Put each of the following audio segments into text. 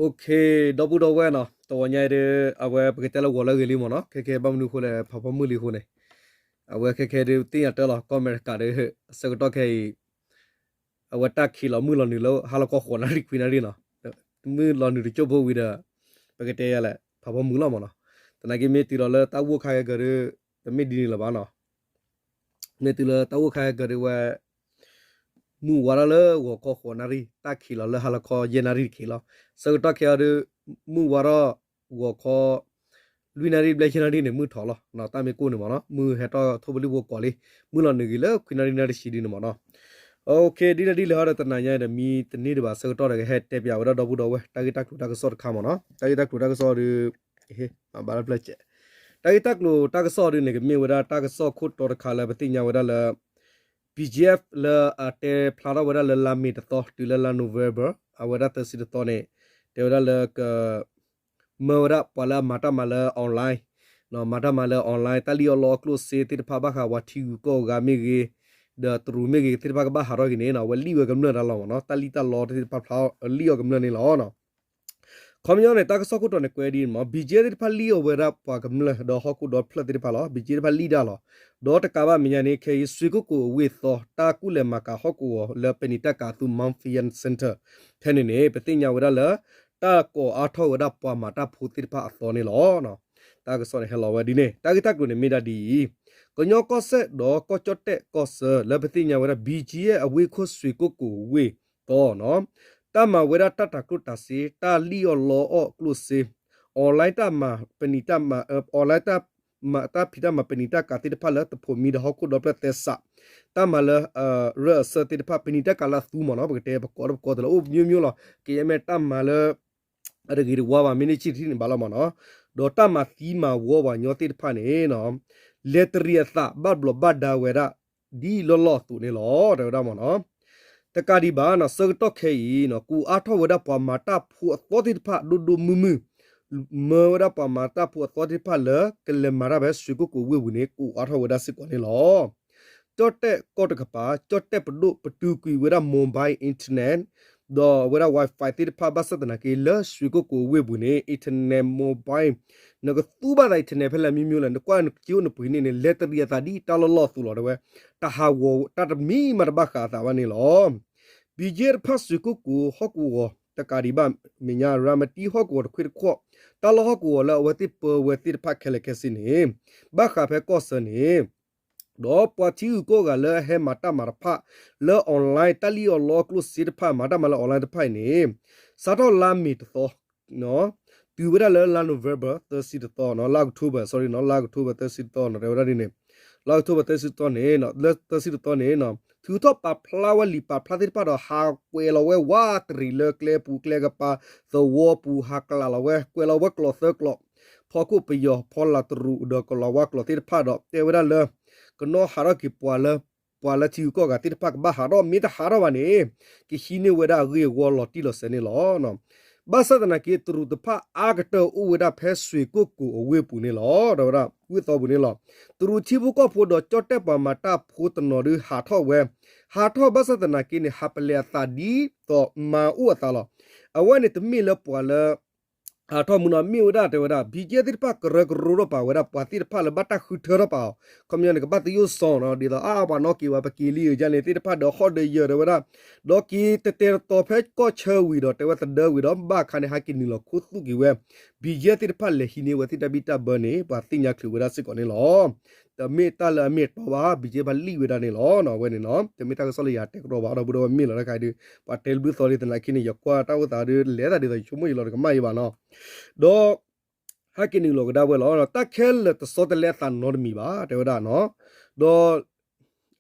ဒီပုၢ်ဒီဝဲၢ်နီၤ, တဝီညါအံၤဒီး အဝဲပကတဲလၢဂီၤလၢအဂ့ၤလံမ့ၢ်နီၤ, ခဲခဲဘၣ်မနုၤအဃိလဲၣ် ဖးဖီမုၢ်လံအဃိန့ၣ်, အဝဲခဲခဲဒုးသ့ၣ်ညါတၢ်လီၤ ကီၢ်အမဲရကၤဒီး အဆၢကတီၢ်ခဲအံၤ အဝဲတၢ်ခံးလီၤမုၢ်လီၤနုာ်လၢဟါလီၤခီဃိးနၣ်ရံၣ်ခွံနၣ်ရံၣ်နီၤ, မုၢ်လီၤနုာ်တကၠိၢ်ဖိဝံၤဒီး ပကတဲယၤလဲၣ် ဖးဖီမုၢ်လီၤမ့ၢ်နီၤ, သနာ်က့မ့ၢ်တုၤလီၤလၢတၢ်ဂိၢ်ခါဂဲၤကၢၤဒီး တမ့ၢ်ဒ်န့ၣ်လၢၤဘၣ်နီၤ မ့ၢ်တုၤလၢတၢ်ဂိၢ်ခါဂဲၤကၢၤဒုးဝဲ မုၢ်ဝါထီၣ်လၢဂီၤခီဃိးနၣ်ရံၣ် တၢ်ခံးလီၤလၢဟါလီၤခီယဲၢ်နၣ်ရံၣ်တက့ၢ်လီၤ. ဆၢကတီၢ်ခဲအံၤဒီး မုၢ်ဝါထီၣ်ဂီၤခီ လွံၢ်နၣ်ရံၣ်ဘျဲၣ်ယဲၢ်နၣ်ရံၣ်န့ၣ် မုၢ်ထီၣ်လီၤ. တၢ်မ့ၢ်ကိၢ်န့ၣ်မ့ၢ်နီၤ မုၢ်ဟဲထီၣ်ထိၣ်ပလံၣ်ဖိကိးလံ, မုၢ်လီၤနုာ်ဂ့ၤလၢခွံနၣ်ရံၣ်နၣ်တဆံဒ်န့ၣ်မ့ၢ်နီၤ. ဒ်လဲၣ်ဒ်လဲၣ်ဟီဒီး တနၤညါဒီး မံတန့ၢ်ဒံးဘၣ်ဆၢကတီၢ်ဒီး ကဟဲတဲပၠးဝဲဒၣ်ဒီပုၢ်ဒီဝဲၢ် တၢ်ဂ့ၢ်တၢ်ကျိၤတၢ်ကစီၣ်တခါမ့ၢ်နီၤ. တၢ်ဂ့ၢ်တၢ်ကျိၤတၢ်ကစီၣ်ဒီး ဘၣ်လၢပျၢၢ်စဲး တၢ်ဂ့ၢ်တၢ်ကျိၤတၢ်ကစီၣ်ဒုးန့ၣ် ကမ့ၢ်ဝဲဒၣ်တၢ်ကစီၣ်ခိၣ်တီတခါလၢပသ့ၣ်ညါဝဲဒၣ်လၢ BGF လၢအတဲဖျါထီၣ်ဝဲဒၣ်လၢလါမ့ၤတသီ တုၤလၢလါ November အဝဲဒၣ်သၢဆံတသီန့ၣ် တဲဝဲဒၣ်လၢက မၢဝဲဒၣ်ပှၤလၢအမၤတၢ်မၤလၢ online မၤတၢ်မၤလၢ online တၢ်လံၣ်အီၣ်လီအီၣ်ကျိၣ်စ့သ့ၣ်တဖၣ်ဘၣ်ဃးဝၤထံဂုၤကီၢ်ဂၤမ့ၢ်ဂ့ၤ, ဒီးတရူးမ့ၢ်ဂ့ၤသ့ၣ်တဖၣ်ကဘၣ်ဟးထီၣ်က့ၤန့ၣ် အဝဲလံၣ်ဝဲကမျၢၢ်တၢ်လီၤမ့ၢ်နီၤ. တၢ်လံၣ်တၢ်လီသ့ၣ်တဖၣ်ဖျါလံၣ်အီၣ်ကမျၢၢ်န့ၣ်လီၤ. ခီပညီန့ၣ် တၢ်ကစီၣ်ခိၣ်တီန့ၣ်ကွဲးဒ်န့ၣ်မ့ၢ် BGF သ့ၣ်တဖၣ်လံၣ်အီၣ်ဝဲဒၣ်ပှၤကမျၢၢ်ဒီးဟီၣ်ခိၣ်ဒီဖျၢၣ်သ့ၣ်တဖၣ်လီၤ. BGF သ့ၣ်တဖၣ်လံၣ်တၢ်လီၤ. ဒီးတကးဘၣ်မဲာ်ညါန့ၣ် ခဲအံၤ စွ့ကိၣ်ကိၤအဝ့ၢ်သီ တၢ်ကူၣ်လဲၤမၤကၤဟီၣ်ကဝီၤလၢပနံာ်တၢ်ကၤအသုး Mount Vinson Center ဖဲန့ၣ်န့ၣ် ပသ့ၣ်ညါဝဲဒၣ်လၢ တၢ်ကိးအါထီၣ်ဝဲဒၣ်ပှၤမၤတၢ်ဖိသ့ၣ်တဖၣ်အသီန့ၣ်လီၤ. တၢ်ကစီၣ်န့ၣ်ဟဲလီၤဝဲဒ်န့ၣ် တၢ်ဂ့ၢ်တၢ်ကျိၤန့ၣ်မ့ၢ်ဒၣ်ဒ်အံၤ, ကညီကီၢ်စဲၣ်ဒီးကီၢ်ကၠီၣ်တဲၣ်ကီၢ်ဆၢ လၢပသ့ၣ်ညါဝဲဒၣ် BGF အဝ့ၢ်ခိၣ်စွ့ကိၣ်ကိၤဝ့ၢ်သီနီၤ, တၢ်မၤဝဲဒၣ်တၢ်တၤကျိၣ်တၤစ့ တၢ်လံၣ်အီၣ်လီအီၣ်ကျိၣ်စ့ online တၢ်မၤပနံာ်တၢ်မၤ online တၢ်ဖံးတၢ်မၤပနံာ်တၢ်ကၤသ့ၣ်တဖၣ်လၢတဖိးမံဒီးဟီၣ်ခိၣ်ဒီဖျၢၣ်သဲစး, တၢ်မၤလၢ ရၢၣ်အဆၢသ့ၣ်တဖၣ် ပနံာ်တၢ်ကၤလၢအသူမ့ၢ်နီၤ ပကတဲပကိးတပကိးတလၢအိၣ်မျိုးမျိုးလီၤ. ကယဲၢ်မ့ၢ်တၢ်မၤလၢ အတဂ့ၤတဝါဘၣ် မ့ၢ်န့ၢ်ဆံၣ်ထံၣ်န့ၣ်ဘၣ်လီၤမ့ၢ်နီၤ, ဒီးတၢ်မၤသံမၤဝီပှၤကညီသ့ၣ်တဖၣ်န့ၣ် လဲၤတရံးအသးဘၣ်ဘျီးဘၣ်ဒါဝဲဒၣ် ဒ်လီၢ်လီၢ်အသိးန့ၣ်လီၤ တဲဝဲဒၣ်မ့ၢ်နီၤ. တကးဒံးဘၣ်နီၤ ဆၢကတီၢ်ခဲအံၤ ကူးအါထီၣ်ဝဲဒၣ်ပှၤမၤတၢ်ဖိအသီသ့ၣ်တဖၣ်ဒိၣ်ဒိၣ်မုၢ်မုၢ်, မၢဝဲဒၣ်ပှၤမၤတၢ်ဖိအသီသ့ၣ်တဖၣ်လၢ ကလဲၤမၤတၢ်ဖဲစွ့ကိၣ်ကိၤဝ့ၢ်ပူၤန့ၣ် ကူးအါထီၣ်ဝဲဒၣ်စ့ၢ်ကီးန့ၣ်လီၤ. ကၠီၣ်တဲၣ်ကီၢ်တကပၤ ကၠီၣ်တဲၣ်ပဒိၣ် ပတုာ်ကွံာ်ဝဲဒၣ် mobile internet ဒီးအဝဲဒၣ် Wi-Fi သ့ၣ်တဖၣ်ဘၣ်ဆၣ်သနာ်က့ လၢစွ့ကိၣ်ကိၤဝ့ၢ်ပူၤန့ၣ် internet mobile နကသူဘၣ်သး internet ဖဲလဲၣ်မ့ၢ်မ့ၢ်လဲၣ် နကွၢ်နက့အိၣ်နပှ့ၤန့ၣ်န့ၣ် လဲၤတရံးအသးဒ်တၢ်လီၢ်လီၢ်အသိးလီၤ တဲဝဲ, တၢ်ဟးဂီၤတၢ်တမံၤမးတဘၣ်ဃးအသးဘၣ်န့ၣ်လီၤ. BGF တဖၣ်စွ့ကိၣ်ကိၤဟီၣ်ကဝီၤ တကးဒံးဘၣ်မဲာ်ညါ ရၤမတံဟီၣ်ကဝီၤတခွ့တခီၣ် တၢ်လီၢ်ဟီၣ်ကဝီၤလၢအဝဲသ့ၣ်ပၢဝဲသ့ၣ်တဖၣ်ခဲလၢာ်ခဲဆ့န့ၣ် ဘၣ်ဃးဖဲကီၢ်ဆၢန့ၣ် ဒီးပှၤထံဂုၤကီၢ်ဂၤလၢအဟဲမၤတၢ်မၤတဖၣ် လၢ online တၢ်လံၣ်အီၣ်လီအီၣ်ကျိၣ်စ့တဖၣ် မၤတၢ်မၤလၢ online တဖၣ်အံၤန့ၣ် စးထီၣ်လါမ့ၤတသီ တုၤဝဲဒၣ်လၢလါ November သၢဆံတသီနီၤ လါ October sorry နီၤ လါ October သၢဆံတသီနီၤ တဲဝဲဒၣ်ဒ်န့ၣ် လါ October သၢဆံတသီန့ၣ် လၢသၢဆံတသီန့ၣ် ထုးထီၣ်ပာ်ဖျါဝဲလံာ်ပာ်ဖျါသ့ၣ်တဖၣ်ဒီး ဟးကွဲးလီၤဝဲဝးတရံးလၢကျဲပူၤကျဲကပၤ သဝီပူၤ ဟးကျးလီၤဝဲ ကွဲးလီၤဝဲကျိာ်သၢကျိာ် ဖီခိၣ်ပယီၤ ဖီလာ်တရူးဒီးကလီၤဝါကျိာ်သ့ၣ်တဖၣ်ဒီး တဲဝဲဒၣ်လၢ ကနီၣ်ဟးထီၣ်က့ၤပှၤလၢ ပှၤလၢထံဂုၤကီၢ်ဂၤသ့ၣ်တဖၣ်ကဘၣ်ဟးထီၣ် မ့ၢ်တဟးထီၣ်ဘၣ်န့ၣ် ကဟံးန့ၢ်ဝဲဒၣ်အဂ့ၢ်အဝီလီၤတံၢ်လီၤဆဲးန့ၣ်လီၤ. ဘၣ်ဆၣ်သနာ်က့ တရူးတဖၣ်အါကတၢၢ်အိၣ်ဝဲဒၣ်ဖဲစွ့ကိၣ်ကိၤအဝ့ၢ်ပူၤန့ၣ်လီၤ တဲဝဲဒၣ် ဝ့ၢ်သီပူၤန့ၣ်လီၤ. တရူးထံဖိကီၢ်ဖိဒီးကၠီၣ်တဲၣ်ပှၤမၤတၢ်ဖိတနီၤဒုးဟးထီၣ်ဝဲ ဟးထီၣ်ဘၣ်ဆၣ်သနာ်က့န့ၣ် ဟးပလဲၤအသးဒ်သိးမၤအိၣ်အသးလီၤ. အဝဲန့ၣ်တမ့ၢ်လၢပှၤလၢ ဟးထီၣ်မုၢ်နီၤ မ့ၢ်ဝဲဒၣ်တဲဝဲဒၣ် BGF သ့ၣ်တဖၣ်ကရၢကရိထီၣ်ပာ်ဝဲဒၣ်ပှၤသ့ၣ်တဖၣ်လၢဘၣ်တၢ်ဃုထၢထီၣ်ပာ်အီၤ ခီပညီန့ၣ် ကဘၣ်သယိၣ်စီနီၤ ဒ်သိးအါပှၤနီၣ်က့ၤဝဲပက့ၤလံယါန့ၣ် သ့ၣ်တဖၣ်ဒီးဟီၣ်ဒီးယၢၤတဲဝဲဒၣ် ဒီးက့ၤတတဲာ်တတီၤဖဲကီၢ်ဆၢဝံၤဒီး တဲဝဲသဒၢဝံၤဒီးဘၣ်ခါန့ၣ် ဟးက့ၤနုာ်လီၤခူသူၣ်က့ၤဝဲ BGF သ့ၣ်တဖၣ်လဲၤဟံးန့ၢ်ဝဲသ့ၣ်တၢ်ဘံၣ်တၢ်ဘၢန့ၣ် ပှၤသ့ၣ်ညါချုးဝဲဒၣ်စ့ၢ်ကီးန့ၣ်လီၤ. တမ့ၢ်တၢ်လၢအမ့ၢ်အတီဘၣ် BGF ဘၣ်လံၣ်ဝဲဒၣ်န့ၣ်လီၤ. အဝဲန့ၣ်နီၤ တမ့ၢ်တၢ်ကစီၣ်လၢယတဲကဒီးဘၣ် ဒီပုၢ်ဒီဝဲၢ်မ့ၢ်လီၤတခါအံၤဒုး ပှၤတဲလၢဘျုးသီလံသနာ်က့န့ၣ် ယကွၢ်တၢ်အိၣ်သးဒုး လဲၤသးဒ်သိးယဆိကမိၣ်ယလီၤတကမၣ်အံၤဘၣ်နီၤ ဒီး ဟဲက့ၤနုာ်လီၤကဒါဝဲလီၤ. တၢ်ခဲလၢာ်တဆီတလဲအသးနီတမံၤဘၣ် တဲဝဲဒၣ်နီၤ ဒီး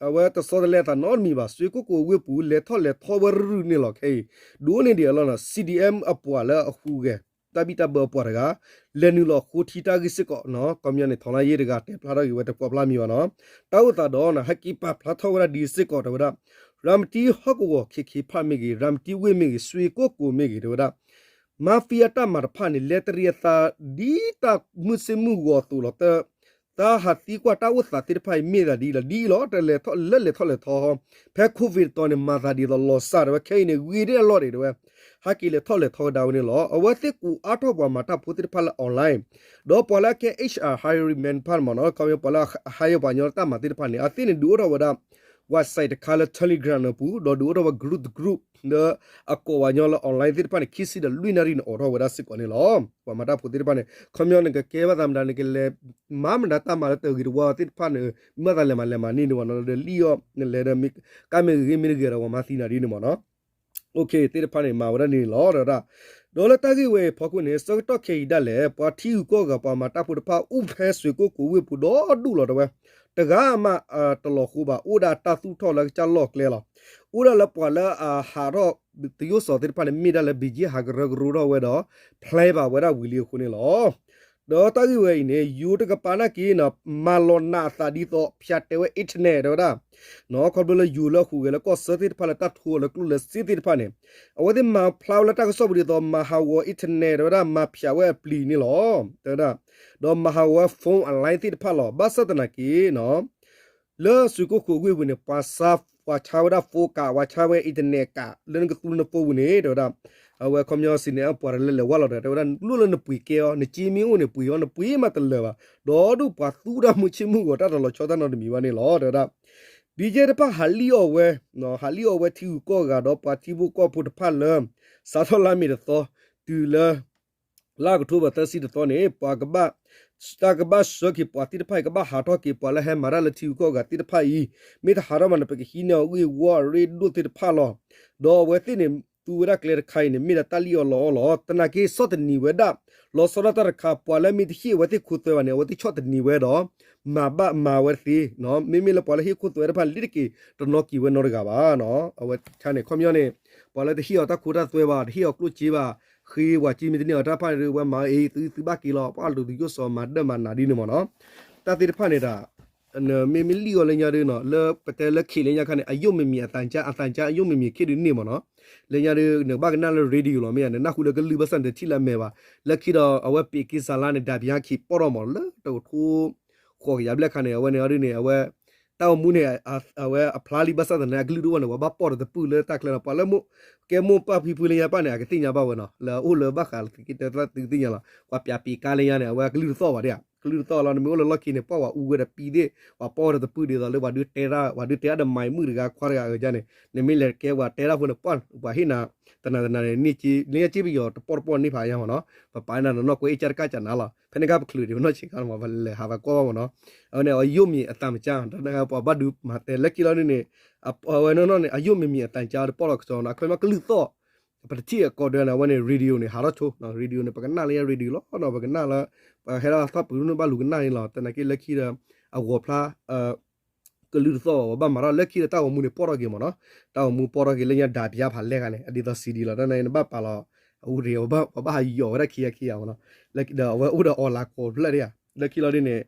အဝဲတဆီတလဲအသးနီတမံၤဘၣ် စွ့ကိၣ်ကိၤဝ့ၢ်ပူၤ လဲၤထီၣ်လဲၤထီဝဲရုၢ်န့ၣ်လီၤ ခဲအံၤ ဒိၣ်န့ၢ်ဒံးအလီၢ်နီၤ CDM အပှၤလၢအဟူးဂဲၤ တၢ်ဘံၣ်တၢ်ဘၢအပှၤတဂၤ လဲၤနုာ်လီၤဃိထံတၢ်ဂ့ၢ်စ့ၢ်ကီးနီၤ ခီပညီန့ၣ် ထီလါယ့ၢ်တဂၤ တဲဖျါထီၣ်က့ၤဝဲတကွၢ်ဖျါမံၤဘၣ်နီၤ တၢ်အိၣ်သးဒီးနီၤ ဟဲက့ၤပာ်ဖျါထီၣ်ဝဲဒၣ်ဒ်စ့ၢ်ကီးတဲဝဲဒၣ် ရၤမတံဟီၣ်ကဝီၤ ခ့ခ့ဖၣ်မ့ၢ်ဂ့ၤ ရၤမတံဝ့ၢ်မ့ၢ်ဂ့ၤ စွ့ကိၣ်ကိၤမ့ၢ်ဂ့ၤ တဲဝဲဒၣ် mafia တၢ်မၤတဖၣ်န့ၣ် လဲၤတရံးအသးဒ်တၢ်မုၢ်ဆ့ၣ်မုၢ်ဂီၤအသိးလီၤ တၢ်ဟးသံကွၢ်တၢ်အိၣ်သးသ့ၣ်တဖၣ်အံၤမ့ၢ်သးဒ်လဲၣ် ဒ်အံၤလီၤ တၢ်လဲၤထီၣ်လၢလဲၤထီၣ်လဲၤထီ ဖဲ covid တတီၤန့ၣ် မၤသးဒ်သိးလီၤစၢ်တဲဝဲ ခဲအံၤန့ၣ် ဂ့ၤဒၣ်အလီၢ်ဒံးတဲဝဲ ဟဲက့ၤလဲၤထီၣ်လဲၤထီကဒါဝဲန့ၣ်လီၤ. အဝဲသ့ၣ်ကူးအါထီၣ်ပှၤမၤတၢ်ဖိသ့ၣ်တဖၣ်လၢ online ဒီးပှၤလၢအကဲ H R hiring man တဖၣ်န့ၣ်မ့ၢ်နီၤ ခီပညီပှၤလၢအ hire ပှၤညီလၢတၢ်မၤသ့ၣ်တဖၣ်န့ၣ် အဝဲသ့ၣ်န့ၣ် ဒုးအိၣ်ထီၣ်ဝဲဒၣ် website တခါလၢ Telegram အပူၤ ဒီးဒုးအိၣ်ထီၣ်ဝဲ group တ group လၢအကိးပှၤညီလၢ online သ့ၣ်တဖၣ်န့ၣ် ခံဆံဒီးလွံၢ်နၣ်ရံၣ်န့ၣ် အိးထီၣ်ဝဲဒၣ်စ့ၢ်ကီးန့ၣ်လီၤ. ပှၤမၤတၢ်ဖိသ့ၣ်တဖၣ်န့ၣ် ခီပညီနကကဲဘၣ်သးမတၤ နကလဲၤမၤမတၤတၢ်မၤလၢတဂ့ၤတဝါသ့ၣ်တဖၣ်န့ၣ် မ့ၢ်ဘၣ်သးလဲၤမၤလဲၤမၤန့ၢ်န့ၣ်မ့ၢ်နီၤ ဒီးလံၣ်အီၣ် နလဲၤဒီး ကါမ့ၢ်ဂ့ၤဂ့ၤမ့ၢ်တဂ့ၤဒီး ပှၤမၤသံနၤဒ်န့ၣ်မ့ၢ်နီၤ သ့ၣ်တဖၣ်န့ၣ် မၤဝဲဒၣ်န့ၣ်လီၤ တဲဝဲဒၣ်. ဒီးလၢတၢ်ဂ့ၢ်ဝဲအံၤအဖီခိၣ်န့ၣ် ဆၢကတီၢ်ခဲအံၤဒၣ်လဲာ် ပှၤထံဂုၤကီၢ်ဂၤ ပှၤမၤတၢ်ဖိတဖၣ် အိၣ်ဖဲစွ့ၣ်ကိၣ်ကိးဝ့ၢ်ပူၤဒီဒူၣ်လီၤ တဲဝဲ, တဂၤမး တလီၤဃိဘၣ် အိၣ်ဒၣ်တၢ်သူၣ်ထီၣ်လၢကစၢ်လီၢ်ကျဲလီၤ. အိၣ်ဒၣ်လၢပှၤလၢအဟးထီၣ်တယိၣ်စီၤသ့ၣ်တဖၣ်န့ၣ် မ့ၢ်ဒၣ်လၢ ဘ့ၣ်ကၠ့ၣ် ဟးကရၢကရိထီၣ်ဝဲဒီး ဖျဲဘၣ်ဝဲဒၣ်ဝံၤလံအဃိန့ၣ်လီၤ. ဒီးတၢ်ဂ့ၢ်ဝဲအံၤန့ၣ် ယိၤတကပၤနာ်က့နီၤ မၤလီၤနးအသးဒ်သိး ဖၠးတဲာ်ဝဲ internet တဲဝဲဒၣ်, ခီဖျိလၢယိၤလၢအဟူးဂဲၤလၢကီၢ်ဆၢသ့ၣ်တဖၣ်လၢတၢ်ထိလၢကျိၣ်လၢစ့သ့ၣ်တဖၣ်န့ၣ် အဝဲသ့ၣ်မၤဖျါဝဲလၢတၢ်ကစီၣ်ပူၤဒ်သိး မၤဟးဂီၤ internet တဲဝဲဒၣ် မၤဖၠးဝဲအပျံၤန့ၣ်လီၤ တဲဝဲဒၣ်, ဒီးမၤဟးဂီၤဝဲ phone line သ့ၣ်တဖၣ်လီၤ. ဘၣ်ဆၣ်သနာ်က့နီၤ လၢစွ့ၣ်ကိၣ်ကိးဝ့ၢ်ပူၤန့ၣ် ပှၤဆါ ပှၤဆါဝဲဒၣ် phone ကး ပှၤဆါဝဲ internet ကး လၢနကသူလၢန phone ပူၤန့ၣ် တဲဝဲဒၣ်, အဝဲခီပညီ စံးန့ၣ် ပှၤတလဲၤလဲၤဝဲလီၤဒီး တဲဝဲဒၣ် လိၣ်လၢနပှ့ၤကဲအီၤ နစ့မ့ၢ်အိၣ်န့ၣ် ပှ့ၤအီၤ နပှ့ၤမးတလၢာ်ဘၣ်, ဒီးဒိၣ်ပှၤသူတၢ်မုာ်ဆ့ၣ်မုာ်ဂီၤ တၢ်တလီၤဆီတၢ်နီတမံၤဘၣ်န့ၣ်လီၤ တဲဝဲဒၣ်. ဘံကဲတဖၣ်ဟးလံၣ်အီၣ်ဝဲ, ဟးလံၣ်အီၣ်ဝဲထံဂုၤကီၢ်ဂၤဒီးပှၤထံဖိကီၢ်ဖိတဖၣ်လၢ စးထီၣ်လါမ့ၤတသီ တုၤလၢ လါအီးကထိဘၢၣ်သၢဆံတသီန့ၣ် ပှၤကဘၣ် တၢ်ကဘၣ်ဆှၢက့ၤပှၤသ့ၣ်တဖၣ်အံၤ ကဘၣ်ဟးထီၣ်က့ၤပှၤလၢဟဲမၤတၢ်လၢထံဂုၤကီၢ်ဂၤသ့ၣ်တဖၣ်အံၤ, မ့ၢ်တဟးထီၣ်မးန့ၣ် ပကဟံးန့ၢ်အီၤဂ့ၢ်ဝီအရ့ဒိၣ်သ့ၣ်တဖၣ်လီၤ. ဒီးအဝဲသ့ၣ်န့ၣ် သူဝဲဒၣ်ကျဲတခါအံၤန့ၣ် မ့ၢ်ဒၣ်တၢ်လံၣ်အီၣ်လီအီၣ်လီၤ. သနာ်က့ဆီၣ်သနံးဝဲဒၣ် လီၤဆီဒၣ်တၢ်တခါ ပှၤလၢမ့ၢ်တဟ့ၣ်အဝဲသ့ၣ်ခိသွဲဘၣ်န့ၣ် အဝဲသ့ၣ်ဆီၣ်သနံးဝဲဒီး မၤဘၣ်မၤဝဲသ့, မ့မ့ၢ်လၢပှၤလၢဟ့ၣ်ခိသွဲတဖၣ်န့ၣ် လံတက့ၤတနီၤက့ၤဝဲနီတဂၤဘၣ်. အဝဲတခါန့ၣ် ခီပညီန့ၣ် ပှၤလၢတဟ့ၣ်အီၤတၢ်ခိတၢ်သွဲဘၣ် တဟ့ၣ်အီၤကျိၣ်စ့ဘၣ် ဃ့ဝဲစ့မ့ၢ်တန့ၢ်အီၤတၢ်တဖၣ်န့ၣ် ဝဲမၤအီၤအံၤ သုသုဘၣ်က့ၤလီၤ ပှၤလူၤတယိၣ်စီၤမၤဒၢၣ်မၤနးဒ်န့ၣ်မ့ၢ်နီၤ. တၢ်သ့ၣ်တဖၣ်န့ၣ်ဒီး မ့မ့ၢ်လံၣ်အီၣ်လၢညါဒ်နီၤ လၢပတဲလၢခံးလၢညါခါန့ၣ် အယိၣ်မ့မံၤအသးကါ အသးကါ အယိၣ်မ့မံၤခံဒုးန့ၢ်မ့ၢ်နီၤ. လၢညါဒ် နကဘၣ်ကနၣ်လၢ radio လီၤ မ့ၢ်ဧါ နနၢ်ဟူလၢကလုၢ်ဘၣ်ဆၣ်န့ၣ် တထံၣ်လၢအမဲာ်ဘၣ်. လၢခံဒီးအဝဲပ့းက့ၤစးလါန့ၣ် ဒၣ်ပယါခံးပီၣ်ထီၣ်မ့ၢ်နီၤ လၢတကထိ ဃိးကယၤဘျဲၣ်ခါန့ၣ် အဝဲန့ၣ်အီၤဒ်န့ၣ် အဝဲ တၢ်အိၣ်မူန့ၣ် အဝဲအဖျါလံဘၣ်ဆၣ်သနာ်က့ အကလုၢ်တအိၣ်န့ၣ် ပှၤဘၣ်ပီၣ်ဒီးတပုၢ်လၢတၢ်ချၢလီၤ. ပှၤလၢ ကဲမိၢ်ပၢ်ဖံဖုလၢညါပၣ်န့ၣ် အကသ့ၣ်ညါဘၣ်ဝဲနီၤ လၢအအိၣ်လၢဘၣ်ဃးလၢသုက့တၢ်သုကသ့ၣ်ညါလီၤ. ပှၤပၠးပ့းကါလၢညါန့ၣ် အဝဲအကလုၢ်တသီၣ်ဘၣ်ဒၣ် ကလုၢ်တသီၣ်လီၤ. နမ့ၢ်အိၣ်လၢလီၢ်ခံန့ၣ် ပှၤဝဲအူဝဲဒီးပံသ့ၣ် ပှၤပီၣ်ဝဲဒီးတပုၢ်ဒ်သိးလၢပှၤဒုးတဲတၢ် ပှၤဒုးတဲတၢ်ဒီးမၤမုၣ်တဂၤခွါတဂၤအဂၤန့ၣ် နမ့ၢ်လဲၤကဲပှၤတဲတၢ်ဖိန့ၣ် ပှၤဟ့ၣ်နၤ တနၤတနၤန့ၣ် လၢညါက့ပယီၤတပီၣ်တပီၣ်န့ၢ်ဖးညါမ့ၢ်နီၤ ပပာ်နၤနီၢ်ကွဲအ့ၣ်ကၢ်တကၢ်ကၢ်နၤလီၤ. ဖဲန့ၣ်ခါပချုးဒံးပနီၢ်ဆံးခါလီၤမး ပလဲၤဟးပှၤကွၢ်ဘၣ်မ့ၢ်နီၤ. အဝဲန့ၣ် အယိၣ်မံၤအသးမကါ ပှၤဘၣ်ဒုးမၤတဲလၢခံလီၤဒ်န့ၣ် အဝဲနီၢ်နီၢ်န့ၣ် အယိၣ်မံၤမံၤအသးကါတပီၣ်လီၤကစီၤနီၤ အခီပညီကလုၢ်သီၣ် ပတထံၣ်အကိးဒၢန့ၣ် အဝဲန့ၣ် radio န့ၣ် ဟးထီၣ်ဆိ radio န့ၣ် ပကနၣ်လၢညါ radio လီၤနီၤ ပကနၣ်လၢ ပှၤဟဲထီၣ်သီၣ်ပူၤန့ၣ် ဘၣ်လူၤကနၣ်န့ၣ်လီၤ. သနာ်က့လၢခံဒီး အဂီၤဖျါ ကလုၢ်တသီၣ်ဘၣ် ပဘၣ်မၤထီၣ်လၢခံဒီးတၢ်ဂီၤမူန့ၣ်ပီၣ်ထီၣ်က့ၤမ့ၢ်နီၤ. တၢ်ဂီၤမူပီၣ်ထီၣ်က့ၤလၢညါဒၣ်ပယါဖးလဲၢ်ဂၤန့ၣ် အဒ်သိး CD လီၤ. တၢ်န့ၣ် နဘၣ်ပာ်လီၤ အူရ့ၤ ပဘၣ်ဟးယီၤဝဲဒၣ်ခံဂၤခံဂၤမ့ၢ်နီၤ. ဒီးအဝဲအိၣ်ဒီး online ကိးဖျၢၣ်ဒၣ်ဧါ လၢခံလီၤဒ်န့ၣ်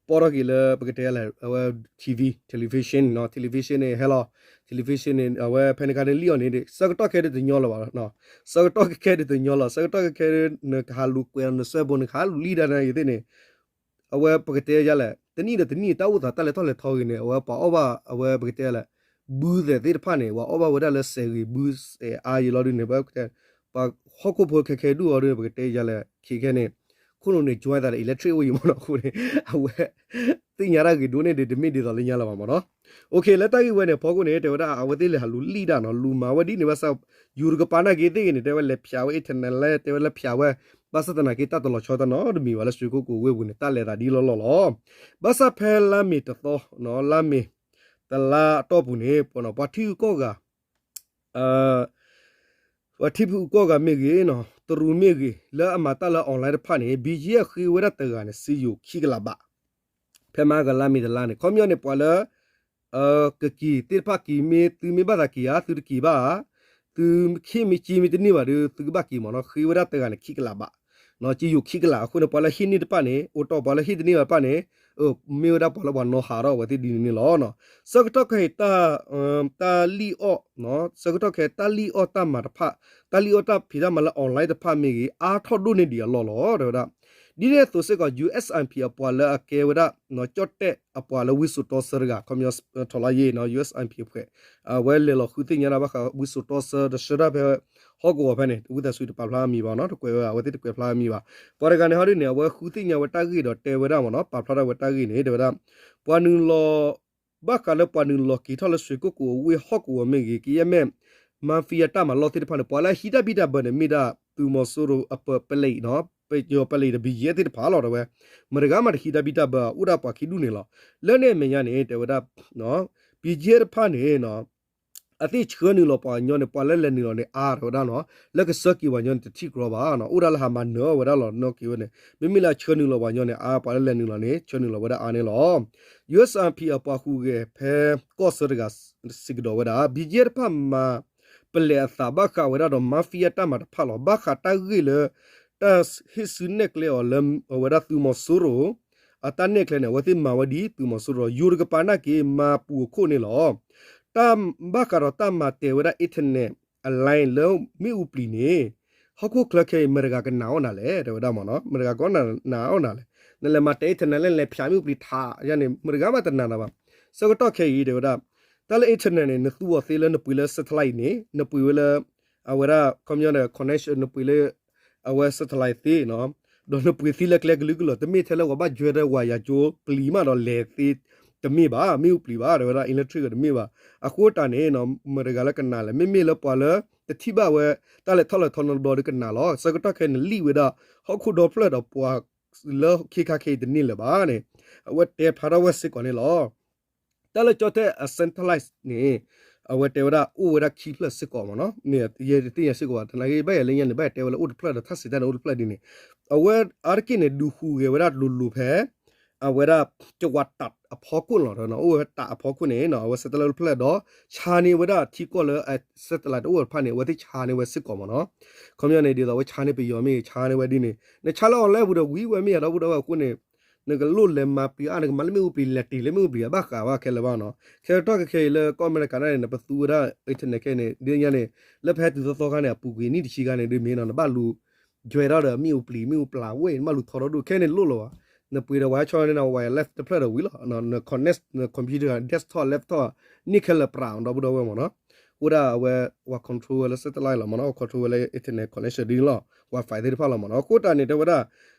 ပီၣ်ထီၣ်က့ၤလၢပကတဲလဲၣ် အဝဲ TV television နီၤ television န့ၣ် ဟဲလီၤ television န့ၣ် အဝဲဖဲန့ၣ်ခါန့ၣ်လံၣ်အီၣ်န့ၣ် ဆၢကတီၢ်ခဲဒုးတညီလၢၤဘၣ် ဆၢကတီၢ်ခဲခဲဒုးတညီလီၤ ဆၢကတီၢ်ခဲခဲဒုး နကဟးလူၤကွဲးလီၤနစွဲဘိ နကဟးလူၤလံၣ်ဒၣ်န့ၣ်ယသ့ၣ်န့ၣ် အဝဲပကတဲယါလဲၣ် တနံၣ်ဒီးတနံၣ် တၢ်အိၣ်သးတၢ်လဲၤထီၣ်လဲၤထီဂ့ၤန့ၣ် အဝဲပှၤအီၣ်ဘၣ် အဝဲပကတဲလဲၣ် ဘုသဲးသ့ၣ်တဖၣ်န့ၣ် ပှၤအီၣ်ဘၣ်ဝဲဒၣ်လၢစဲးဂ့ၤဘုစဲးအါယံၤလီၤဒ်န့ၣ် ပှၤဟီၣ်ခိၣ်ဖိခဲခဲဒုၣ်အီၤဒ်န့ၣ် ပကတဲယါလဲၣ် ခဲခဲန့ၣ် ခိၣ်နူာ်န့ၣ် join သးဒီး electric အိၣ်ယံၤမ့ၢ်နီၤအဃိန့ၣ် အဝဲ သ့ၣ်ညါတၢ်ဂ့ၤဒိၣ်န့ၢ်ဒံး တမ့ၢ်ဒ်သိးလၢညါလၢၤဘၣ်မ့ၢ်နီၤ. လၢတၢ်ဂ့ၢ်ဝဲန့ၣ် ဖီခိၣ်န့ၣ် တဲဝဲဒၣ် အဝဲသ့ၣ်လဲၤဟးလူၤလံၣ်ဒၣ်နီၤ လူၤမၤဝဲဒ်န့ၣ်ဘၣ်ဆၣ် ယူၤတကပၤနာ်က့သ့ၣ်ဂ့ၤန့ၣ် တဲဝဲလဲၤဖၠးဝဲ internet လဲၣ် တဲဝဲလဲၤဖၠးဝဲ ဘၣ်ဆၣ်သနာ်က့ တၢ်တလီၤဆီတၢ်နီတမံၤဘၣ်လၢစွ့ၣ်ကိၣ်ကိးဝ့ၢ်ပူၤန့ၣ် တၢ်လဲၤသးဒ်လီၢ်လီၢ်လီၤ. ဘၣ်ဆၣ်ဖဲလါမ့ၤတသီ လါမ့ၤ တလါအတီၢ်ပူၤန့ၣ် ပှၤထံဂုၤကီၢ်ဂၤ ပှၤထံဂုၤကီၢ်ဂၤမ့ၢ်ဂ့ၤ တရူးမ့ၢ်ဂ့ၤ လၢအမၤတၢ်လၢ online တဖၣ်န့ၣ် BGF ဃ့ဝဲဒၣ်တဂၤန့ၣ် စ့ယိၤခံကလးဘး ဖဲမဟါကလါမ့ၤတလါန့ၣ် ခီပညီန့ၣ် ပှၤလၢ ကက့ၤသ့ၣ်တဖၣ်က့ၤမ့ၢ် သုမ့ၢ်ဘၣ်သးက့ၤဧါ သုတက့ၤဘၣ်ဧါ သုမ့ၢ်ခ့မ့ၢ်စ့မ့ၢ်တန့ၢ်ဘၣ်ဒီး သုကဘၣ်က့ၤမ့ၢ်နီၤ ဃ့ဝဲဒၣ်တဂၤန့ၣ် ခံကလးဘး စ့ယိၤခံကလး အဃိန့ၣ် ပှၤလၢဟ့ၣ်န့ၢ်တဖၣ်န့ၣ် အိၣ်တီၢ် ပှၤလၢဟ့ၣ်တန့ၢ်ဘၣ်တဖၣ်န့ၣ် မ့ၢ်ဝဲဒၣ်ပှၤလၢပှၤနီၤဟးထီၣ်အဝဲသ့ၣ်ဒ်န့ၣ်န့ၣ်လီၤ. ဆၢကတီၢ်ခဲအံၤ တၢ်လံၣ်အီၣ် ဆၢကတီၢ်ခဲအံၤ တၢ်လံၣ်အီၣ်တၢ်မၤတဖၣ် တၢ်လံၣ်အီၣ်တၢ်ဖံးတၢ်မၤလၢ online တဖၣ်မ့ၢ်ဂ့ၤ အါထီၣ်ဒိၣ်န့ၢ်ဒံးအလီၢ်လီၤ တဲဝဲဒၣ်. ဒ်န့ၣ်အသိးစ့ၢ်ကီး ယူႇအၣ်စၣ်အၣ်ပံၣ် အပှၤလၢအကဲဝဲဒၣ် ကၠီၣ်တဲၣ်အပှၤလၢဝံစိာ်တီဆၢတဂၤ ခီပညီ ထီၣ်လါယ့ ယူႇအၣ်စၣ်အၣ်ပံၣ် အဖွဲ့ အဝဲလဲၤလီၤဃုသ့ၣ်ညါဒၣ်ဘၣ်ဃးဝံစိာ်တီဆၢတဆှၢတၢ်ဖဲ ဟီၣ်ကဝီၤဖဲန့ၣ် ဝံသးစူၤတပာ်ဖျါအမံၤဘၣ်နီၤ တကွဲးဝဲ အဝဲသ့ၣ်တကွဲးဖျါအမံၤဘၣ်. ပှၤတဂၤန့ၣ်ဟီဒ်န့ၣ် အဝဲဃုသ့ၣ်ညါဝဲတၢ်ဂ့ၢ်ဒီးတဲဝဲဒၣ်မ့ၢ်နီၤ ပာ်ဖျါထီၣ်ဝဲတၢ်ဂ့ၢ်န့ၣ် တဲဝဲဒၣ် ပှၤနုာ်လီၤ ဘၣ်ဃးလၢပှၤနုာ်လီၤက့ၤထီၣ်လၢ ရွှေကုက္ကို အဝ့ၢ်ဟီၣ်ကဝီၤမ့ၢ်ဂ့ၤ ကယဲၢ်မ့ၢ် mafia တၢ်မၤလီၢ်သ့ၣ်တဖၣ်န့ၣ် ပှၤလၢအဟံးတၢ်ဘံၣ်တၢ်ဘၢန့ၣ် မ့ၢ်ဒၣ်သုးမီၤစိရိၤအပၢၤပလဲအံၤနီၤ ပယီၤပလဲအံၤဒီး ဘီၣ်ယဲၢ်သ့ၣ်တဖၣ်လီၤ တဲဝဲ မတၤတဂၤမးတဟံးတၢ်ဘံၣ်တၢ်ဘၢ အိၣ်ဒၣ်ပှၤခံဒူၣ်န့ၣ်လီၤ. လၢန့ၣ်အမဲာ်ညါန့ၣ် တဲဝဲဒၣ် ဘီၣ်ယဲၢ်တဖၣ်န့ၣ် အသ့ၣ်ဆှၢနုာ်လီၤပှၤကညီန့ၣ် ပှၤလၢလဲၤနုာ်လီၤန့ၣ်အါတဲဝဲဒၣ်နီၤ လၢကဆှၢက့ၤပှၤကညီန့ၣ် တထံၣ်ကြီဘၣ်နီၤ အိၣ်ဒၣ်လၢဟးမၤနၢၤအီၣ်ဝဲဒၣ်လီၤ နီၢ်က့ၤဝဲန့ၣ် မ့မ့ၢ်လၢအဆှၢနုာ်လီၤပှၤကညီန့ၣ် အါ ပှၤလၢလဲၤနုာ်လီၤန့ၣ် ဆှၢနုာ်လီၤဝဲဒၣ်အါန့ၣ်လီၤ. ယူႇအၣ်စၣ်အၣ်ပံၣ် အပှၤဟူးဂဲၤဖဲကီၢ်ဆၢတဂၤ စံးကဒီးဝဲဒၣ် ဘီၣ်ယဲၢ်တဖၣ်မၤပလဲၤအသးဘၣ်ဃးဝဲဒၣ်ဒီး mafia တၢ်မၤတဖၣ်လီၤ. ဘၣ်ဃးတၢ်ဂ့ၢ်လၢ တၢ်ဟ့ၣ်စုနဲၣ်ကျဲအီၤလၢ အဝဲဒၣ်သုးမီၤစိရိၤ အတၢ်နဲၣ်ကျဲန့ၣ် အဝဲသ့ၣ်မၤဝဲဒ်သုးမီၤစိရိၤ ယိၤတကပၤနာ်က့ မၤပူၤအခိၣ်န့ၣ်လီၤ. တၢ်ဘၣ်ဃးဒီးတၢ်မၤတဲာ်ဝဲဒၣ် internet line လၢမ့ၣ်အူပျံၤန့ၣ် ဟီၣ်ခိၣ်ချၢခဲအံၤ မတၤတဂၤကနာ်အီၣ်နၤလဲၣ် တဲဝဲဒၣ်မ့ၢ်နီၤ မတၤတဂၤကနာ်အီၣ်နၤလဲၣ် နလဲၤမၤတဲာ် internet လၢနလဲၤဖၠးမ့ၣ်အူပျံၤထးယါန့ၣ် မတၤတဂၤမးတနာ်နၤဘၣ်. ဆၢကတီၢ်ခဲအံၤ တဲဝဲဒၣ် တၢ်လၢ internet န့ၣ် နသူအီၤသ့လၢနပှ့ၤလၢ satellite န့ၣ် နပှ့ၤဝဲလၢ အဝဲဒၣ် ခီပညီန့ၣ် connection နပှ့ၤလၢ အဝဲ satellite သ့နီၤ ဒီးနပှ့ၤသ့လၢကျဲကလုာ်ကလုာ် တမ့ၢ်ထဲလၢပှၤဘၣ်ယွဲဒီးဝါယာကျိပျံၤမးဒီးလဲၤသ့ တမ့ၢ်ဘၣ် မ့ၣ်အူပျံၤဘၣ် တဲဝဲဒၣ် electric တမ့ၢ်ဘၣ်. အဃိတၢ်န့ၣ် မတၤတဂၤလၢကနာ်လဲၣ် မ့မ့ၢ်လၢပှၤလၢ တထံၣ်ဘၣ်ဝဲ တၢ်လဲၤထီၣ်လဲၤထီနီတဘျီဒီးကနာ်လီၤ. ဆၢကတီၢ်ခဲအံၤန့ၣ် လံၣ်ဝဲဒၣ် ဟီၣ်ခိၣ်ဒီဖျၢၣ်ဒီးပှၤလၢခ့ခါခဲအံၤတန့ၢ်လၢၤဘၣ်န့ၣ် အဝဲတဲဖျါထီၣ်ဝဲစ့ၢ်ကီးန့ၣ်လီၤ. တၢ်လၢကၠီၣ်တဲၣ်အ satellite န့ၣ် အဝဲတဲဝဲဒၣ်အိၣ်ဝဲဒၣ်ခံဖျၢၣ်စ့ၢ်ကီးမ့ၢ်နီၤ မ့ၢ်ယဲတသ့ၣ်ညါစ့ၢ်ကီးဘၣ် တနာ်က့ဘၣ်ယၤလၢညါန့ၣ် ဘၣ်ယတဲဝဲလၢအိၣ်တဖျၢၣ်ဒီး ထၣ်စံးတၢ်န့ၣ်အိၣ်တဖျၢၣ်ဒ်န့ၣ် အဝဲအါတက့ၢ်န့ၣ် ဒုးဟူးဂဲၤဝဲဒၣ်လိၤလိၤဖဲ အဝဲဒၣ် ကဝးတးအဖီခိၣ်န့ၣ်လီၤ အိၣ်ဝဲတးအဖီခိၣ်န့ၣ် အဝဲ satellite အိၣ်တဖျၢၣ်ဒီး ဆါန့ၢ်ဝဲဒၣ်ထံကီၢ်လၢ satellite တအိၣ်တဖၣ်န့ၣ် အဝဲသ့ၣ်ဆါန့ၢ်ဝဲစ့ၢ်ကီးမ့ၢ်နီၤ ခီပညီန့ၣ် ဒ်သိးအဝဲဆါန့ၢ်ပယီၤမ့ၢ်ဂ့ၤ ဆါန့ၢ်ဝဲဒ်န့ၣ် နဆါလၢ online ပူၤဒီးဝံၤဝဲမ့ၢ်ယၤဒီပုၢ်ဒီဝဲၢ်အဃိန့ၣ် နကလိၣ်လဲၤမၤပျံၤအါ နကမၤလၢမ့ၣ်အူပျံၤ လဲၤတ့ၢ်လၢမ့ၣ်အူပျံၤအဘၣ်ဃးဘၣ်ခဲလၢာ်ဘၣ်နီၤ ခဲကတီၢ်ခဲအံၤလၢကီၢ်အမဲရကၤန့ၣ် နပသူဝဲဒၣ် internet ခဲအံၤန့ၣ် ဒ်ညါန့ၣ် လၢဖဲတုၤသီသီခါန့ၣ် အပူၤကွံာ်နံၣ်တဆံခါန့ၣ် ဒ်မ့ၢ်နီၤ နဘၣ်လူၤ ယွဲၤထီၣ်ဒီးမ့ၣ်အူပျံၤ မ့ၣ်အူပျံၤဝဲ နဘၣ်လူၤထီထီၣ်ဒိၣ်ခဲန့ၣ်လိၣ်လီၤဘၣ် နပှ့ၤဒီး wireless န့ၣ် wireless တဖျၢၣ်ဒီးဝံၤလီၤ န connect န computer desktop laptop န့ၣ်ခဲလၢာ်ပြးဒီပုၢ်ဒီဝဲၢ်မ့ၢ်နီၤ အိၣ်ဒၣ်အဝဲ ဝၤ control ဝဲလၢ satellite လီၤမ့ၢ်နီၤ control ဝဲလၢ internet connection ဒ်န့ၣ်လီၤ Wi-Fi သ့ၣ်တဖၣ်လီၤမ့ၢ်နီၤ အဃိတၢ်န့ၣ် တဲဝဲဒၣ်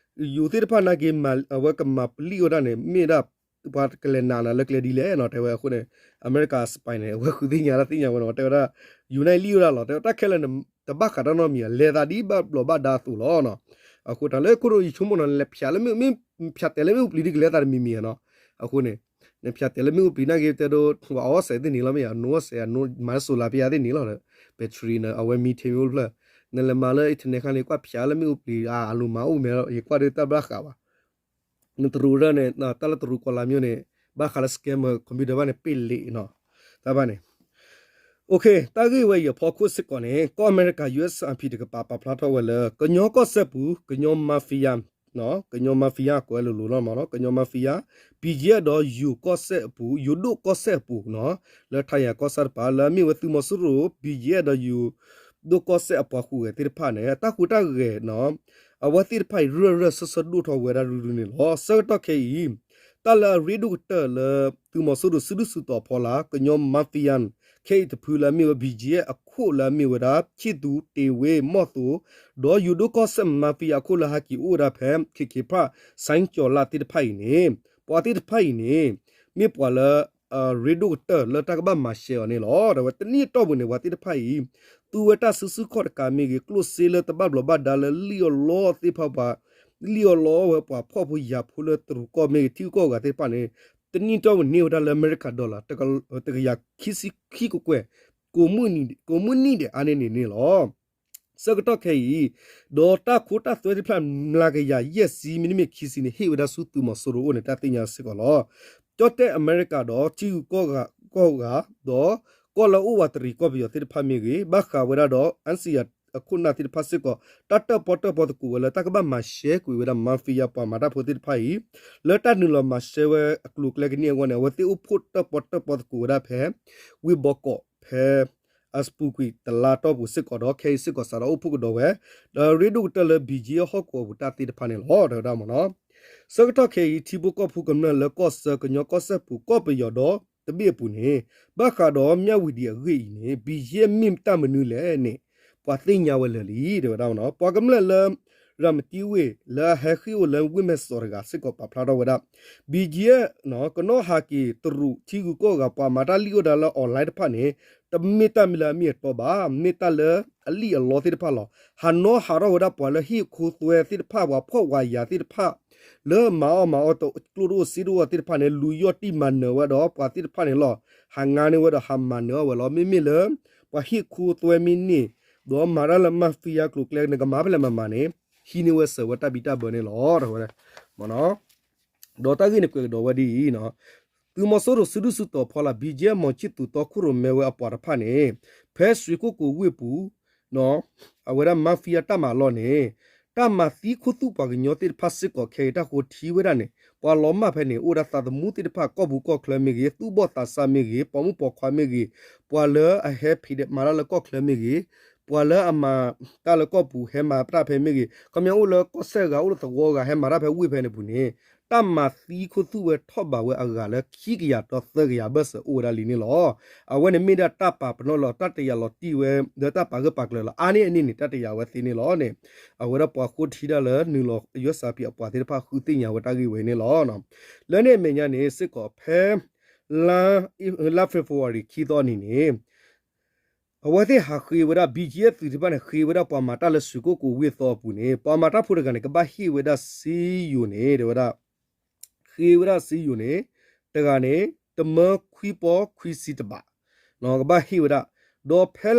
ယိၤသ့ၣ်တဖၣ်နာ်က့ အဝဲကမၤပျံၤဝဲဒၣ်န့ၣ် မ့ၢ်ဒၣ် ပှၤကလဲၤနာ်နၤလၢကျဲဒ်လဲၣ်နီၤ တဲဝဲအဃိန့ၣ် အမဲရကၤ spy န့ၣ် အဝဲဃုသ့ၣ်ညါတၢ်သ့ၣ်ညါဝဲနီၤ တဲဝဲဒၣ် ယူၤနၢၣ်လံၣ်ဝဲဒၣ်လီၤ တဲဝဲတၢ်ခဲလၢာ်န့ၣ် တဘၣ်ဃးတၢ်နီတမံၤ လဲၤသးဒ်ဘၣ်ဘျီးဘၣ်ဒါအသိးလီၤနီၤ အဃိတၢ်လၢခိၣ်ဒိၣ်ယဆိကမိၣ်နီၤ နလဲၤဖၠးလၢမ့ၣ် မ့ၢ်ဖၠးတဲာ်လၢမ့ၣ်အူပျံၤဒ်ကလဲၤသးတမံၤမံၤနီၤ အဃိန့ၣ် နဖၠးတဲာ်လၢမ့ၣ်အူပျံၤနာ်က့တဲဒိး ပှၤအီၣ်စဲးသ့ၣ်န့ၣ်လီၤ မ့ၢ်ယၤ အနိအီၣ်စဲး အနိမၤလၢ solar ဖဲယၤသ့ၣ်န့ၣ်လီၤ battery န့ၣ် အဝဲ methane မ့ၢ်အိၣ်တဖျၢၣ် နလဲၤမၤလၢ internet ခါန့ၣ် ကွၢ်ဖၠးလၢမ့ၣ်အူပျံၤ အလိၤမၤအိၣ်မဲာ် ယကွၢ်ဒ်တၢ်ဘၣ်ဃးဘၣ် နတရူးဒၣ်န့ၣ် တၢ်လၢတရူးကီၢ်လါမျိုးန့ၣ် ဘၣ်ဃးလၢ scammer computer ဘၣ်န့ၣ် ပ့ၢ်လ့းနီၤ တၢ်ဘၣ်န့ၣ် တၢ်ဂ့ၢ်ဝဲအံၤအဖီခိၣ်စ့ၢ်ကီးန့ၣ် ကီၢ်အမဲရကၤ ယူႇအၣ်စၣ်အၣ်ပံၣ် တကပၤပာ်ဖျါထီၣ်ဝဲလၢ ကညီကီၢ်စဲၣ်ပူၤ ကညီ mafia ကညီ mafia ကွဲးလိၤလိၤလီၤမ့ၢ်နီၤ ကညီ mafia ဘံၣ်ယဲၢ်ဒီးယိၤကီၢ်စဲၣ်အပူၤ ယိၤဒိၣ်ကီၢ်စဲၣ်အပူၤနီၤ လၢထါယၤကီၢ်ဆၣ်တပၤ လၢအမ့ၢ်ဝဲသုးမီၤစိရိၤ ဘံၣ်ယဲၢ်ဒီးယိၤဒိၣ်ကီၢ်စဲၣ်အပှၤဟူးဂဲၤသ့ၣ်တဖၣ်န့ၣ် တၢ်ဟူးတၢ်ဂဲၤနီၤ အဝဲသ့ၣ်တဖၣ်အံၤ ရၢၢ်ရၢၢ်ဆၢဆၢဒိၣ်ထီၣ်ဝဲဒၣ်ရုၢ်ရုၢ်န့ၣ်လီၤ. ဆၢကတီၢ်ခဲအံၤ တၢ်လၢအရ့ဒိၣ်ကတၢၢ်လၢ သုးမီၤစိရိၤစုဒုၣ်စုတီၤအဖီလာ် ကညီ mafia ခဲအံၤတဖုလၢအမ့ၢ်ဝဲ ဘံၣ်ယဲၢ် အခိၣ်လၢအမ့ၢ်ဝဲဒၣ် ခ့သူ တ့ဝ့ မီၢ်သိ ဒီးယိၤဒိၣ်ကီၢ်စဲၣ် mafia အခိၣ်လၢဟဲက့ၤအိၣ်ဝဲဒၣ်ဖဲ ခ့ခ့ဖၣ် စဲကၠီၤလၣ်သ့ၣ်တဖၣ်အံၤန့ၣ် ပှၤသ့ၣ်တဖၣ်အံၤန့ၣ် မ့ၢ်ပှၤလၢ အရ့ဒိၣ်ကတၢၢ်လၢတၢ်ကဘၣ်မၤရှဲအီၤန့ၣ်လီၤ. ဒီးဝဲတနံၣ်အတီၢ်ပူၤန့ၣ် ပှၤသ့ၣ်တဖၣ်အံၤ သူဝဲတၢ်စုဆူၣ်ခီၣ်တကးမ့ၢ်ဂ့ၤ ကျိၣ်စ့လၢတဘၣ်ဘျီးဘၣ်ဒါလၢလံၣ်အီၣ်လီအီၣ်သ့ၣ်တဖၣ်ပှၤ လံၣ်အီၣ်လီအီၣ်ဝဲပှၤဖှီၣ်ဖိယာ်ဖိလၢတရူးကီၢ်မ့ၢ်ဂ့ၤ ထံဂုၤကီၢ်ဂၤသ့ၣ်တဖၣ်န့ၣ် တနံၣ်အတီၢ်ပူၤန့ၢ်ဝဲဒၣ်လၢ America dollar တကယၤခံဆံခံကကွဲၢ် ကိးမုၢ်နံၤဒဲးအါန့ၢ်န့ၣ်န့ၣ်လီၤ. ဆၢကတီၢ်ခဲအံၤ ဒီးတၢ်ခိတၢ်သွဲသ့ၣ်တဖၣ် မျးကယၤယဲၢ်ဆံ မ့တမ့ၢ်ခံဆံန့ၣ် ဟ့ၣ်ဝဲဒၣ်ဆူသုးမီၤစိရိၤအအိၣ်န့ၣ် တၢ်သ့ၣ်ညါစ့ၢ်ကီးလီၤ. ကၠီၣ်တဲၣ်အမဲရကၤဒီး ထံဂုၤကီၢ်ဂၤ ဒီးကီၢ်လၢအအိၣ်ဝးတရံးကီၢ်ပယီၤသ့ၣ်တဖၣ်မ့ၢ်ဂ့ၤ ဘၣ်ဃးဝဲဒၣ်ဒီး အၣ်စံယၤအခိၣ်နၢ်သ့ၣ်တဖၣ်စ့ၢ်ကီး တၢ်တၢၣ်ပီၣ်တၢၣ်ပီသကိးဝဲလၢ တၢ်ကဘၣ်မၤရှဲကွံာ်ဝဲဒၣ် mafia ပှၤမၤတၢ်ဖိသ့ၣ်တဖၣ်အံၤ လၢတၢ်နုာ်လီၤမၤရှဲဝဲအကျိၤအကျဲကန့ၢ်အဂီၢ်န့ၣ် အဝဲသ့ၣ်အိၣ်ဖှိၣ်တၢၣ်ပီၣ်တၢၣ်ပီသကိးဝဲဒၣ်ဖဲ ဝ့ၢ်ဘီကီးဖဲ အပူၤကွံာ်တလါတီၢ်ပူၤစ့ၢ်ကီးဒီး ခဲအံၤစ့ၢ်ကီးစးထီၣ်အိၣ်ဖှိၣ်ကဒီးဝဲ ဒီးရ့ဒိၣ်ကတၢၢ်လၢ ဘံၣ်ကၠံအဟီၣ်ကဝီၤအပူၤတၢ်သ့ၣ်တဖၣ်န့ၣ်လီၤ တဲဝဲဒၣ်မ့ၢ်နီၤ. ဆၢကတီၢ်ခဲအံၤ ထံဖိကီၢ်ဖိကမျၢၢ်လၢကီၢ်ဆၢ ကညီကီၢ်စဲၣ်ပူၤ ကီၢ်ပယီၤဒီတဘ့ၣ်အပူၤန့ၣ် ဘၣ်ဃးဒီးမၠၣ်ဝတံၤအဂ့ၢ်အံၤန့ၣ် ဘံၣ်ကၠံမ့ၢ်တၢ်မနုၤလဲၣ်န့ၣ် ပှၤသ့ၣ်ညါဝဲလၢာ်လံ တဲဝဲဒၣ်မ့ၢ်နီၤ. ပှၤကမျၢၢ်လၢ ရၤမတံဝ့ၢ် လၢအဟဲဃ့ၢ်အိၣ်လၢဝ့ၢ်မဲၢ်စီးတဂၤစ့ၢ်ကီးပာ်ဖျါထီၣ်ဝဲဒၣ် ဘံၣ်ကၠံ ကနီၣ်ဟးက့ၤတရူးထံဂုၤကီၢ်ဂၤ ပှၤမၤတၢ်လံၣ်အိၣ်ဒၣ်လၢ online တဖၣ်န့ၣ် တမ့ၢ်တၢ်မ့ၢ်လၢအမ့ၢ်အတီဘၣ်, မ့ၢ်တၢ်လၢအလံၣ်အလီသ့ၣ်တဖၣ်လီၤ. ဟးနီၣ်ဟးထီၣ်ဝဲဒၣ်ပှၤလၢဟံၣ်ခိသွဲသ့ၣ်တဖၣ် ပှၤဖှီၣ်ပှၤယာ်သ့ၣ်တဖၣ် လၢမၤအီၣ်မၤအီ ကျိၣ်တအိၣ်စ့တအိၣ်သ့ၣ်တဖၣ်န့ၣ် လူၤယီၣ်တံၢ်မၤနၢၤဝဲဒီးပှၤသ့ၣ်တဖၣ်န့ၣ်လီၤ. ဟးငါန့ၢ်ဝဲဒီးဟးမၤနၢၤအီၣ်ဝဲလီၤ. မ့မ့ၢ်လၢ ပှၤဟံၣ်ခိသွဲမ့ၢ်န့ၢ် ဒီးမၤတၢ်လၢ mafia ကျိၤကျဲ နကမၤဖဲလဲၣ်မၤမၤန့ၣ် ဟံးန့ၢ်ဝဲစၢၤဝဲတၢ်ဘံၣ်တၢ်ဘၢန့ၣ်လီၤ တဲဝဲဒၣ် ဒီးတၢ်ဂ့ၢ်န့ၣ်ကွဲးကဒီးဝဲဒ်အံၤ, သုးမီၤစိရိၤစုဒုၣ်စုတီၤဖီလာ် ဘံၣ်ကၠံ မီၤခၠံၣ်သူးသီခိၣ်ရိၣ်မဲဝဲအပှၤတဖၣ်န့ၣ် ဖဲစွ့ၤကိၣ်ကိၤဝ့ၢ်ပူၤ အဝဲဒၣ် mafia တၢ်မၤလီၢ်န့ၣ် တၢ်မၤသံခူသူၣ်ပှၤကညီသ့ၣ်တဖၣ်စ့ၢ်ကီးခဲအံၤတၢ်ဃိထံဝဲဒၣ်န့ၣ် ပှၤလီၤမၢ်ဖဲန့ၣ် အိၣ်ဝဲဒၣ်သးသမူသ့ၣ်တဖၣ် ကီၢ်ပူၤကီၢ်ချၢမ့ၢ်ဂ့ၤ, သူၣ်ဘီၣ်သးစၢ်မ့ၢ်ဂ့ၤ, ပိာ်မုၣ်ပိာ်ခွါမ့ၢ်ဂ့ၤ, ပှၤလၢအဟဲဖံးဒဲးမၤတၢ်လၢကီၢ်ချၢမ့ၢ်ဂ့ၤ, ပှၤလၢအမၤတၢ်လၢကီၢ်ပူၤဟဲမၤတၢ်ဖဲမ့ၢ်ဂ့ၤ, ခီပညီအိၣ်လၢကီၢ်စဲၣ်ဂၤ အိၣ်လၢသဝီဂၤ ဟဲမၤတၢ်ဖဲဝ့ၢ်ဖဲန့ၣ်ပူၤန့ၣ် တၢ်မၤသံခူသူၣ်ဝဲထီၣ်ဘးဝဲအဂၤလၢခံကယၤဒီးသၢကယၤဘၢၣ်စၢၤအိၣ်ဝဲဒၣ်လံန့ၣ်လီၤ. အဝဲန့ၣ်မ့ၢ်ဒၣ်တၢ်ပာ်ပနီၣ်လီၤ တၢ်တယာ်လီၤတံၢ်ဝဲ ဒီးတၢ်ပာ်ဂၢၢ်ပာ်ကျၢၤလီၤ. အါန့ၢ်အန့ၣ်န့ၣ် တၢ်တယာ်ဝဲသ့န့ၣ်လီၤန့ၣ် အဝဲဒၣ်ပှၤဃိထံတၢ်လၢနုာ်လီၤ USRP အပှၤသ့ၣ်တဖၣ်ဃုသ့ၣ်ညါဝဲတၢ်ဂ့ၢ်ဝဲန့ၣ်လီၤ. လၢန့ၣ်အမဲာ်ညါန့ၣ် စ့ၢ်ကီးဖဲ လါ လါ February ခံသီအနံၤန့ၣ် အဝဲသ့ၣ်ဟးဃ့ဝဲဒၣ် ဘံၣ်ကၠံ သုးသ့ၣ်တဖၣ်န့ၣ် ဃ့ဝဲဒၣ်ပှၤမၤတၢ်လၢစွ့ၤကိၣ်ကိၤဝ့ၢ်သီအပူၤန့ၣ် ပှၤမၤတၢ်ဖိတဂၤန့ၣ် ကဘၣ်ဟ့ၣ်ဝဲဒၣ်စ့ယိၤန့ၣ် တဲဝဲဒၣ် ဃ့ဝဲဒၣ်စ့ယိၤန့ၣ် တဂၤန့ၣ် တမၢခွံပီခွံဆံတဘး ကဘၣ်ဟ့ၣ်ဝဲဒၣ် ဒီးဖဲ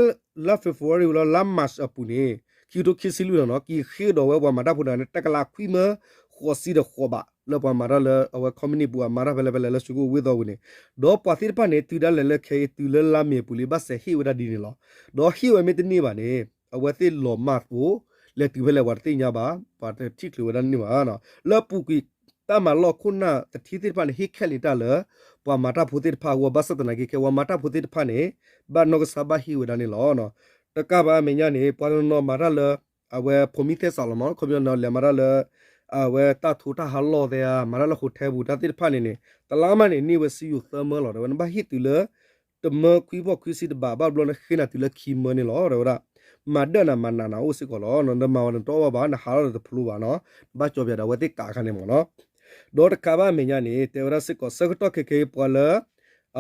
လါ February ဝံၤလီၤ လါ March အပူၤန့ၣ် ခံကထိခံဆံလွံၢ်လီၤနီၤ က့ၤဃ့ကဒီးဝဲပှၤမၤတၢ်ဖိတဂၤန့ၣ် တကလးခွံမၢဃိးဆံဒီးဃိးဘး လၢပှၤမၤတၢ်လၢအဝဲ company ပူၤ အမၤတၢ်ဖဲလဲၣ်ဖဲလဲၣ်လၢစွ့ၤကိၣ်ဝ့ၢ်သီပူၤန့ၣ် ဒီးပှၤသ့ၣ်တဖၣ်န့ၣ် တုၤဒၣ်လဲာ်လၢခဲအံၤ တုၤလၢလါမ့ၤအပူၤလံ ဘၣ်စဲးဟ့ၣ်ဝဲဒၣ်ဒ်န့ၣ်လီၤ. ဒီးဟ့ၣ်ဝဲမ့ၢ်တန့ၢ်ဘၣ်န့ၣ် အဝဲသ့ၣ်လီၤမၢ်သကိး လဲၤတုၤဖဲလဲၣ် ပှၤတသ့ၣ်ညါဘၣ် ပှၤတထံၣ်ချုးဝဲဒၣ်န့ၣ်ဘၣ်. လၢအပူၤကွံာ် တၢ်မၤလီၢ်ခိၣ်နၢ်တထံသ့ၣ်တဖၣ်န့ၣ် ဟ့ၣ်ခဲလံာ်တၢ်လၢ ပှၤမၤတၢ်ဖိသ့ၣ်တဖၣ်အဂီၢ် ဘၣ်ဆၣ်သနာ်က့ခဲ ပှၤမၤတၢ်ဖိသ့ၣ်တဖၣ်န့ၣ် ဘၣ်နီၢ်ကစၢ်ဘၣ်ဟ့ၣ်ဝဲဒၣ်န့ၣ်လီၤ. တကးဘၣ်အမဲာ်ညါန့ၣ် ပှၤတနီၤနီၤမၤတၢ်လၢ အဝဲဖိမံသဲစးလီၤမး ခီပညီန့ၣ် လဲၤမၤတၢ်လၢ အဝဲတၢ်ထိးတၢ်ဟးလီၢ်သဲဧါ မၤတၢ်လၢဟိးထဲပူၤတၢ်သ့ၣ်တဖၣ်န့ၣ်န့ၣ် တလါမးန့ၣ် န့ၢ်ဝဲစ့ယိၤသၢမၢလီၤ တဲဝဲ နဘၣ်ဟ့ၣ်တုၤလၢ တမၢခွံပီၢ်ခွံဆံတဘး ဘၣ်ဘျီနဃ့နၤတုၤလၢခံမၢန့ၣ်လီၤ တဲဝဲဒၣ်. မၤဒၢၣ်နၤမၤနးနၤအိၣ်စ့ၢ်ကီးလီၤ နမၤဝဲနတအီၣ်ဘၣ်ဘၣ် နဟးထီၣ်ဒီးတဖျိဘၣ်နီၤ နဘၣ်ကၠီပၠးဒီးအဝဲသ့ၣ်ကးခါန့ၣ်မးနီၤ. ဒီးတကးဘၣ်အမဲာ်ညါန့ၣ် တဲဝဲဒၣ်စ့ၢ်ကီး ဆၢကတီၢ်ခဲကဲပှၤလၢ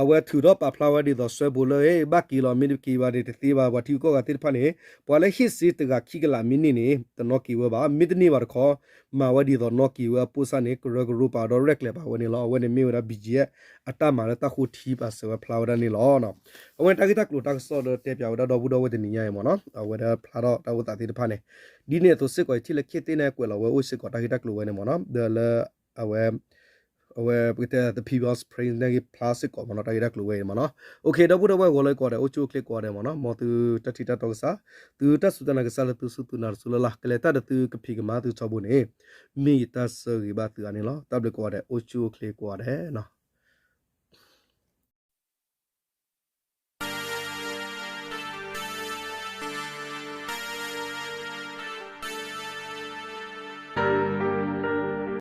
အဝဲထုးထီၣ်ပာ်ဖျါဝဲဒ်သိး စွဲဘူးလၢ ဘၣ်က့ၤလီၤ မ့ၢ်တက့ၤဘၣ်န့ၣ်တသ့ဘၣ် ပှၤထံဂုၤကီၢ်ဂၤသ့ၣ်တဖၣ်န့ၣ် ပှၤလၢဟ့ၣ်စ့တဂၤခံကလးမ့ၢ်န့ၢ်န့ၣ် တနီၣ်က့ၤဝဲဘၣ် မ့ၢ်တန့ၢ်ဘၣ်တခီ မၤဝဲဒ်သိးနီၣ်က့ၤဝဲအပိၢ်စၢ်န့ၣ် ကရၢကရိပာ်ဒီးရဲၣ်ကျဲၤပာ်ဝဲန့ၣ်လီၤ. အဝဲန့ၣ်မ့ၢ်ဝဲဒၣ် ဘံၣ်ကၠံ အတၢ်မၤလၢတၢ်ဃိထံပာ်စၢၤဝဲဖျါဝဲဒၣ်န့ၣ်လီၤ. အဝဲန့ၣ်တၢ်ဂ့ၢ်တၢ်ကျိၤတၢ်ကစီၣ်ဒီးတဲပၠးဝဲဒၣ်ဒီပုၢ်ဒီဝဲၢ်တနံၤညါအံၤမးနီၤ အဝဲဒၣ်ဖျါထီၣ်တၢ်အိၣ်သးသ့ၣ်တဖၣ်န့ၣ် ဒ်န့ၣ်အသိးစ့ၢ်ကီး ယထံၣ်လၢခ့ၣ်သ့ၣ်န့ၣ်ကွဲးလီၤဝဲအိၣ်စ့ၢ်ကီးတၢ်ဂ့ၢ်တၢ်ကျိၤဝဲန့ၣ်မးနီၤ ဒီးလၢ အဝဲ အဝဲပကတဲ The People's Spring န့ၣ်ဂ့ၢ်ဖျါစ့ၢ်ကီးမးနီၤ တၢ်ဂ့ၢ်တၢ်ကျိၤဝဲအံၤမးနီၤ. အိၣ်ခ့ ဒီပုၢ်ဒီဝဲၢ်ဂီၤလၢကိးဂၤဒဲး အိၣ်ဆူၣ်အိၣ်ချ့ကိးဂၤဒဲးမးနီၤ မ်သုတၢ်ထံၣ်တၢ်တီကစၢ် သုတၢ်စူၢ်တၢ်နာ်ကစၢ်လၢသုစူၢ်သုနာ်တစူၢ်လၢ်လၢ် ကလဲၤတၢ်ဒီးသုကဖံးကမၤသုထီဘိန့ၣ် မ့ၢ်ယတၢ်ဆၢဂ့ၤဘၣ်သုအါန့ၣ်လီၤ. တၢ်ဘျုးကိးဂၤဒဲး အိၣ်ဆူၣ်အိၣ်ချ့ကိးဂၤဒဲးနီၤ.